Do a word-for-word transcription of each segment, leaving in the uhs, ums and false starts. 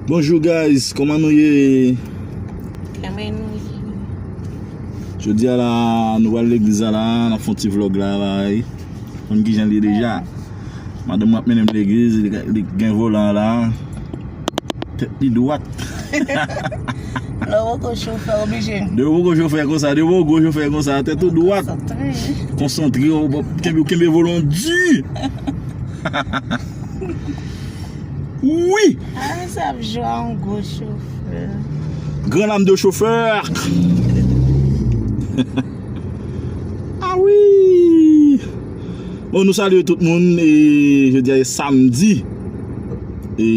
Bonjou guys, kòman nou ye? Kòman nou ye? Jodi a la, nou pral legliz la la, n ap fè yon ti vlog la, bay. Konn kijan li ye deja. Madanm mwen ap mennen m legliz, li, li gen volan la. Tèt li dwat. Lè w poko chofè oblije. Lè w poko chofè konsa, lè w poko chofè konsa, tèt ou dwat. Konsantre. Konsantre, w kenbe, kenbe volan di. Wi! Ah, sa ap jwe a yon gwo chofè. Grand âme de chauffeur. Ah wi! Bon, nou salye tout moun, e jodi a se samdi. E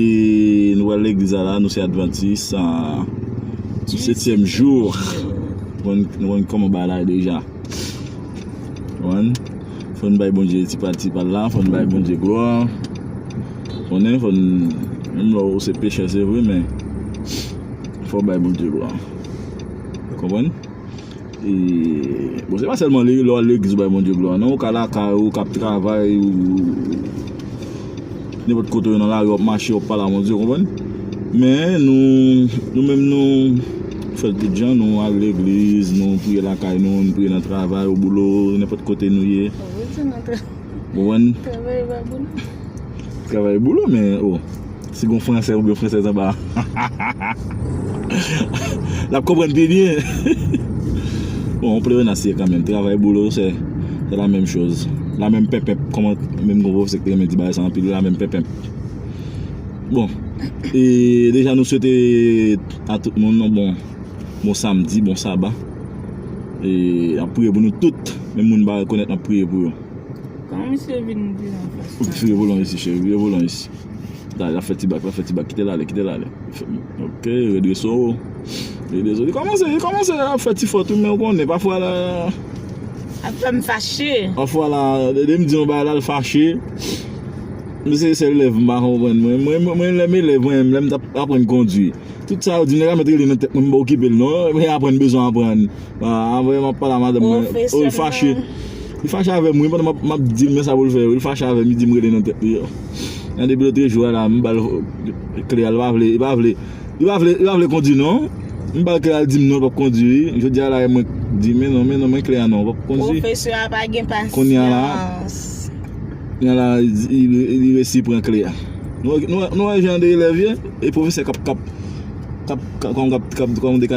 nou pral legliz la la, nou se advantis, a, nou setyèm jou. Nou konn, nou konn kòman bagay la ye deja. Konprann? Fò n bay Bondye ti pa ti pa la, fò n bay Bondye glwa. Konnen, fò n, menm lè w se pechè, se vre, men fò w bay Bondye glwa. Konprann? E, bon, se pa sèlman lè, lè w al legliz ou bay Bondye glwa, non. Ou ka lakay ou, k ap travay, ou nenpòt kote w nan lari, w ap mache, w ap pale a Bondye, w konprann? Men nou, nou menm nou fè l tout jan, nou al legliz, nou priye lakay nou, nou priye nan travay, o boulo, nenpòt kote nou ye. Ou konprann? Travay pa boulo. Travay boulo, men, o, si gon fransè oubyen fransèz anba, l ap konprann pi byen. Bon, yon pleyonas ye kanmenm. Travay boulo, se, se la menm choz. La menm penpenp. Kòman, menm gon pwofesè ki te renmen di bagay sa anpil, la menm penpenp. Bon, e deja nou swete a tout moun yon bon, bon samdi, bon saba. E n ap priye pou nou tout. Menm moun pa rekonèt, n ap priye pou yo. Kòman misye vin vire anfas? Vire volan isi, cheri, vire volan isi. Dale, l ap fè ti bak, l ap fè ti bak. Kite l ale, kite l ale. Ok, redrese w. Redrese w. Li kòmanse, li kòmanse ap fè ti fòt, wi, men ou konnen, pafwa la. Ap fè m fache. Pafwa la, lè m di yon bagay la, l fache. Men se sèl elèv m pa konprann. Mwen, mwen, mwen, mwen, lè m elèv, mwen, lè m t ap aprann kondwi. Tout sa yo di m, nèg la mèt rele nan tèt mwen, m pa okipe l, non. Mwen aprann, bezwen aprann. Ah, apre m ap pale a madanm mwen. Oh, li fache. Li fache avè m, wi, pandan m ap, m ap di l men sa pou l fè yo. Li fache avè m, li di m rele nan tèt li. Nan depi lòt jou a la, m ba l kle a, li pa vle, li pa vle, li pa vle, li pa vle kondwi, non. M ba l kle a, li di m non, l p ap kondwi, wi. Jodi a la, e mwen k di, men non, men non, men kle a non, w p ap kondwi. Pwofesè a pa gen pasyans. Kounye a la, kounye a la, li, li, li resi pran kle a. Nou, nou, nou wè jan de elèv ye, e pwofesè k ap, k ap, k ap, k ap, k ap, k ap, k ap, k ap,